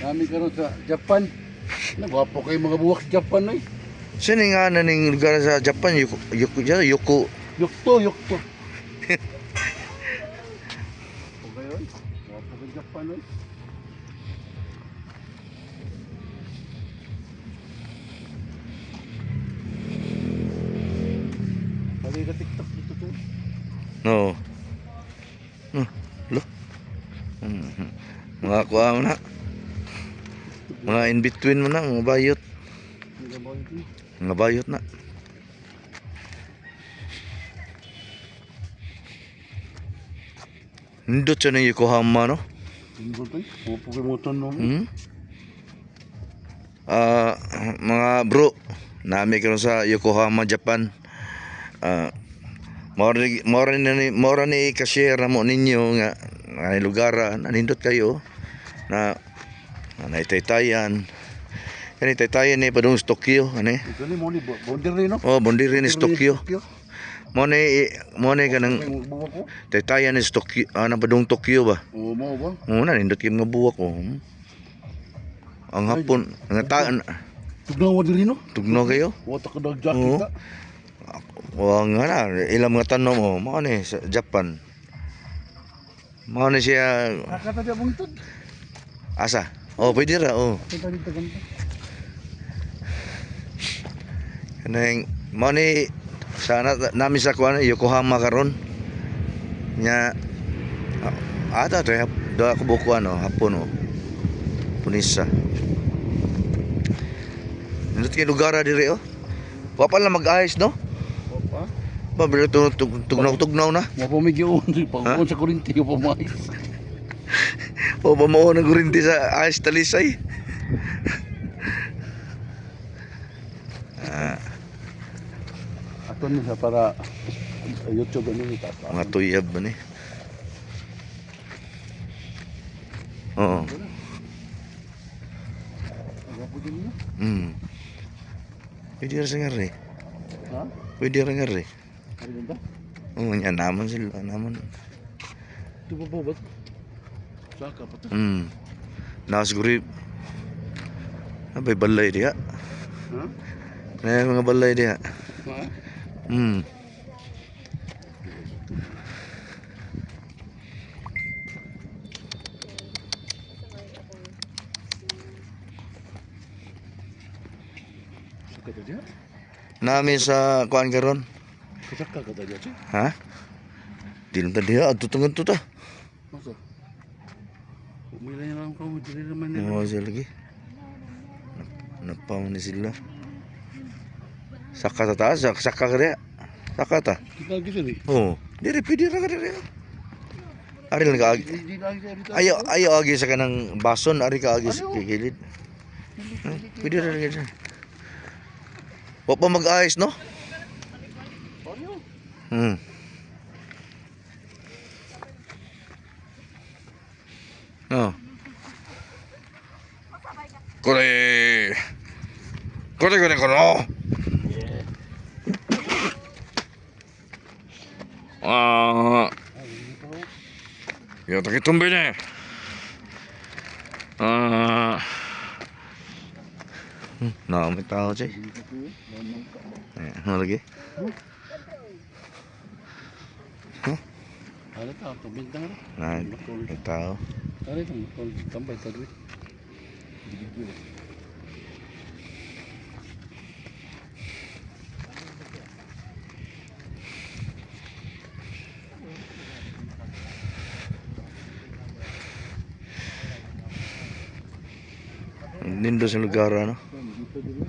Nami karon sa Japan. Nagwapo kay mga buwak sa Japan oy. Sino nga na ning lugar sa Japan? Yoko, Yoko, Yoko. Yukto, yukto. Okay oy. Gwapo kay Japan oy. Pali ka TikTok dito to. No. No. Lo. Mhm. Mga kuha mo na. Mga in between mo na, mga bayot. Hindi ba ito? Mga bayot na. Nindot siya ng Yokohama, no? Hindi ba ito? Gwapo kay mga tanong. Hmm? Ah, mga bro, nami karon sa Yokohama, Japan. Ah, mao ni ka-share na mo ninyo nga nga lugar nanindot kayo na na naitaytayan. Kani taytayan ni padung sa Tokyo ani. Ito ni mo ni boundary no? Oh, boundary ni sa Tokyo. Mo ni kanang May mga buwak ko. taytayan ni sa Tokyo, na padung Tokyo ba? Oo mo ba? Oo na nindot kay mga buwak oh. Ang hapon, nga ta Tugnaw diri no? tugnaw kayo. Wa ta ka dag jacket Oo. ta. Wa nga na, ilang mga tanom mo, mao ni sa Japan. Mao ni siya Nakata di abong tod. asa. Oh, pwede ra oh. Kita dito ganito. Kanang mao ni sana nami sa kuan Yokohama karon. Nya ata to do ako buko ano hapon oh. Punisa. Nindot kay lugar diri oh. Wa pa lang mag-ayos no? Pa. Ba pero tugnaw-tugnaw na. Wa pa may giun pag sa kuryente wa pa mais. O ba mao nang kuryente sa ayos talisay. Ato ni sa para YouTube ano ni taas. Mga tuyab ba ni? Oo. Gwapo din niya. Pwede ra sa ngari. Ha? Pwede ra ngari. Ari ganda. Oo, nya naman sila, naman. Ito pa ba? Saka pa to. Na siguro Abay balay diha. Ha? Na mga balay diha. Ha? Saka ta diya? Nami sa kuan karon. Kasaka ka ta diya? Che? Ha? Di lang ta diha adto tungan to ta. Masa? Umila niya lang ko dili naman nila. Oo, sila lagi. Napaw ni sila. Saka ta taas, saka ka diha. Saka ta. Kita gitu ni. Oo. Diri pwede ra ka diri. Ari lang ka agi. Di lagi dito. Ayo ayo agi sa kanang bason ari ka agi sa gilid. Pwede ra lagi siya. Wa pa mag-ayos no? Ano? Oh. Kore. Kore kore kore. Ah. Ya tak tumbe ne. Ah. Na, may tao siya. Eh, ano lagi? Ano ta? Tumintang ra. Na, may tao. Ano ito? Tambay ta diri. Video. Nindo sa lugar ano? Dito diri.